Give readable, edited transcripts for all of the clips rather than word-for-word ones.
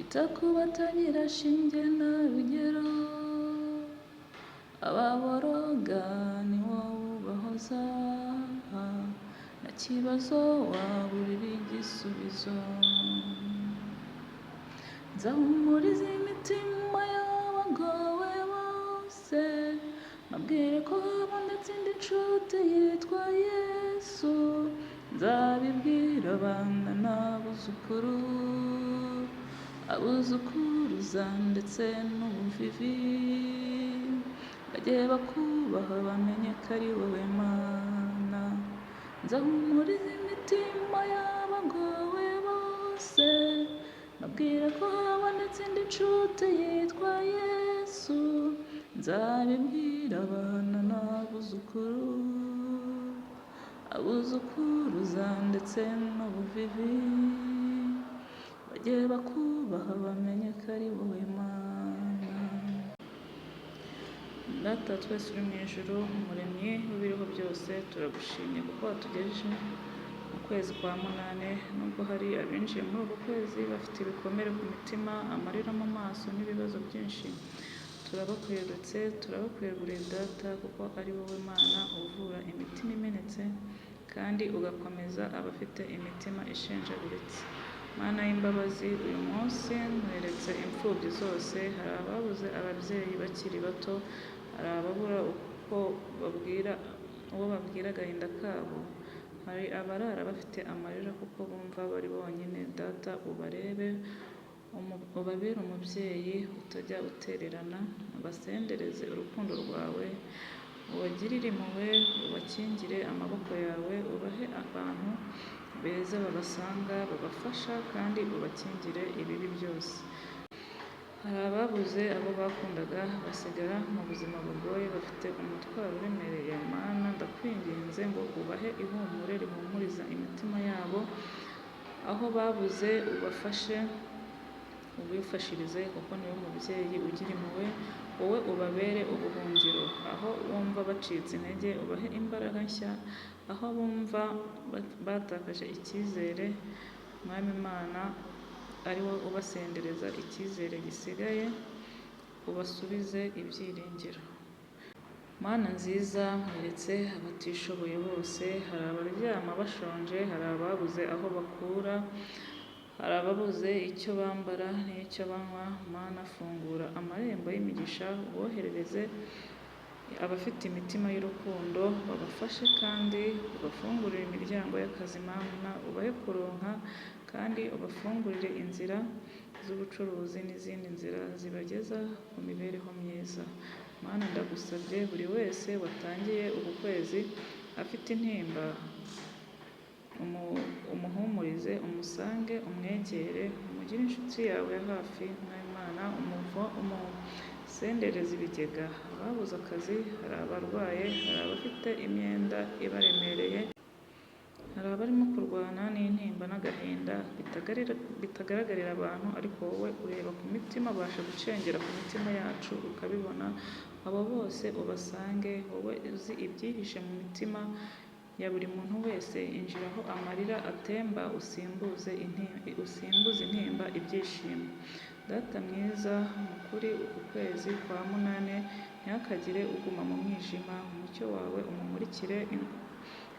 Wita ku batagira shinge na rugero, ababoroga ni wowe ubahoza, nta kibazo waburira igisubizo. Nzahumuriza imitima y'abagowe bose, mbabwire ko habonetse indi nshuti yitwa Yesu. Nzabibwira abana n'abuzukuru, abuzukuruza ndetse n'ubuvivi, bajye bakubaha bamenye ko ari wowe Mana. Nzahumuriza imitima y'abagowe bose, mbabwire ko habonetse indi nshuti yitwa Yesu. Nzabibwira abana n'abuzukuru, abuzukuruza ndetse n'ubuvivi, bajye bakubaha bamenye ko ari wowe Mana. Data wa twese uri mu ijuru, Umuremyi w'ibiriho byose, turagushimye kuko watugejeje mu kwezi kwa munani. Nubwo hari abinjiye muri uku kwezi bafite ibikomere ku mitima, amarira mu maso n'ibibazo byinshi, turabakweguretse, turabakweguriye Data, kuko ari wowe Mana uvura imitima imenetse kandi ugakomeza abafite imitima ishenjaguritse. Mana y'imbabazi, uyu munsi nkweretse imfubyi zose. Hari ababuze ababyeyi bakiri bato, hari ababura uko babwira uwo babwira agahinda kabo, hari abarara bafite amarira kuko bumva bari bonyine. Data, ubarebe, ubabere umubyeyi utajya utererana, ubasendereze urukundo rwawe, ubagirire impuhwe, ubakingire amaboko yawe, ubahe abantu beza babasanga babafasha, kandi ubakingire ibibi byose. Hari ababuze abo bakundaga basigara mu buzima bugoye, bafite umutwaro uremereye. Mana, ndakwinginze ngo ubahe ihumure rihumuriza imitima yabo, aho babuze ubafashe, ubifashirize, kuko niwe mubyeyi ugira impuhwe. Wowe ubabere ubuhungiro. Aho bumva bacitse intege, ubahe imbaraga nshya. Aho bumva batakaje icyizere, Mwami Imana, ari wowe ubasendereza icyizere gisigaye, ubasubize ibyiringiro. Mana nziza, nkweretse abatishoboye bose. Hari abaryama bashonje, hari ababuze aho bakura, hari ababuze icyo bambara n'icyo banywa. Mana, fungura amarembo y'imigisha, uboherereze abafite imitima y'urukundo babafashe kandi ubafungurire imiryango y'akazi. Mana, ubahe kuronka kandi ubafungurire inzira z'ubucuruzi n'izindi nzira zibageza ku mibereho myiza. Mana, ndagusabye buri wese watangiye uku kwezi afite intimba, umuhumurize, umusange, umwegere, umugire inshuti yawe ya hafi. Mwami Imana, umusendereze ibigega. Ababuze akazi, hari abarwaye, hari abafite imyenda ibaremereye, hari abarimo kurwana n'intimba n'agahinda bitagaragarira abantu, ariko wowe ureba ku mitima, ubasha gucengera ku mitima yacu ukabibona. Abo bose ubasange, wowe uzi ibyihishe mu mitima ya buri muntu wese. Injira aho amarira atemba, usimbuze intimba ibyishimo. Data mwiza, mu kuri uku kwezi kwa munani ntihakagire uguma mu mwijima, umucyo wawe umumurikire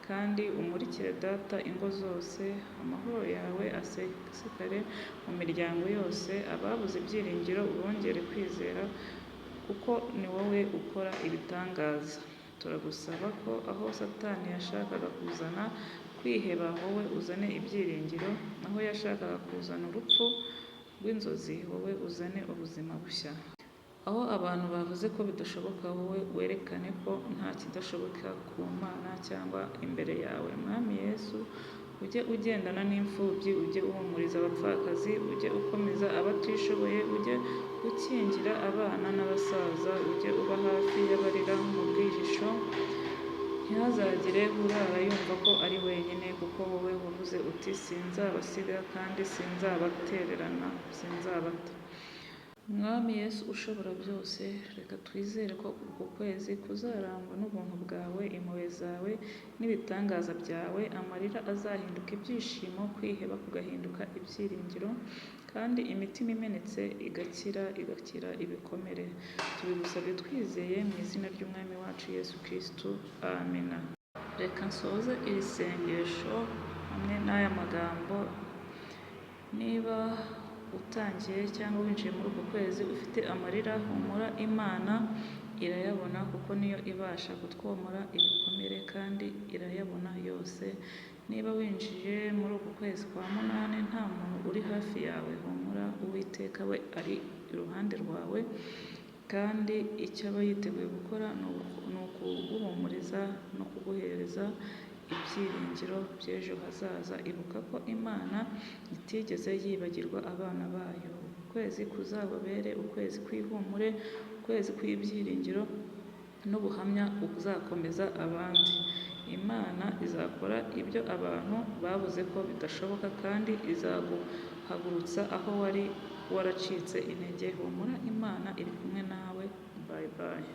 kandi umurikire Data ingo zose, amahoro yawe asesekare mu miryango yose, ababuze ibyiringiro ubongere kwizera, kuko ni wowe ukora ibitangaza. Turagusaba ko aho Satani yashakaga kuzana kwiheba, wowe uzane ibyiringiro, aho yashakaga kuzana urupfu rw'inzozi, wowe uzane ubuzima bushya. Aho abantu bavuze ko bidashoboka, wowe werekane ko nta kidashoboka ku Mana cyangwa imbere yawe. Mwami Yesu, ujye ugendana n'imfubyi, ujye uhumuriza abapfakazi, ujye ukomeza abatishoboye, ujye ukingira abana n'abasaza, ujye uba hafi y'abarira mu bwihisho, ntihazagire urara yumva ko ari wenyine, kuko wowe wavuze uti sinzabasiga kandi sinzabatererana, sinzabata. Mwami Yesu ushobora byose, reka twizere ko uku kwezi kuzarangwa n'ubuntu bwawe, impuhwe zawe n'ibitangaza byawe, amarira azahinduka ibyishimo, kwiheba kugahinduka ibyiringiro, kandi imitima imenetse igakira, igakira ibikomere. Tubigusabye twizeye mu izina ry'Umwami wacu Yesu Kristo, amina. Reka nsoze iri sengesho hamwe n'aya magambo: niba utangiye cyangwa winjiye muri uku kwezi ufite amarira, humura, Imana irayabona kuko niyo ibasha kutwomora ibikomere kandi irayabona yose. Niba winjiye muri uku kwezi kwa munani nta muntu uri hafi yawe, humura, Uwiteka we ari iruhande rwawe, kandi icyo aba yiteguye gukora ni ukuguhumuriza no kuguhereza ibyiringiro by'ejo hazaza. Ibuka ko Imana itigeze yibagirwa abana bayo. Uku kwezi kuzababere ukwezi kw'ihumure, ukwezi kw'ibyiringiro n'ubuhamya uzakomeza abandi. Imana izakora ibyo abantu bavuze ko bidashoboka, kandi izaguhagurutsa aho wari waracitse intege. Humura, Imana iri kumwe nawe. Bye bye.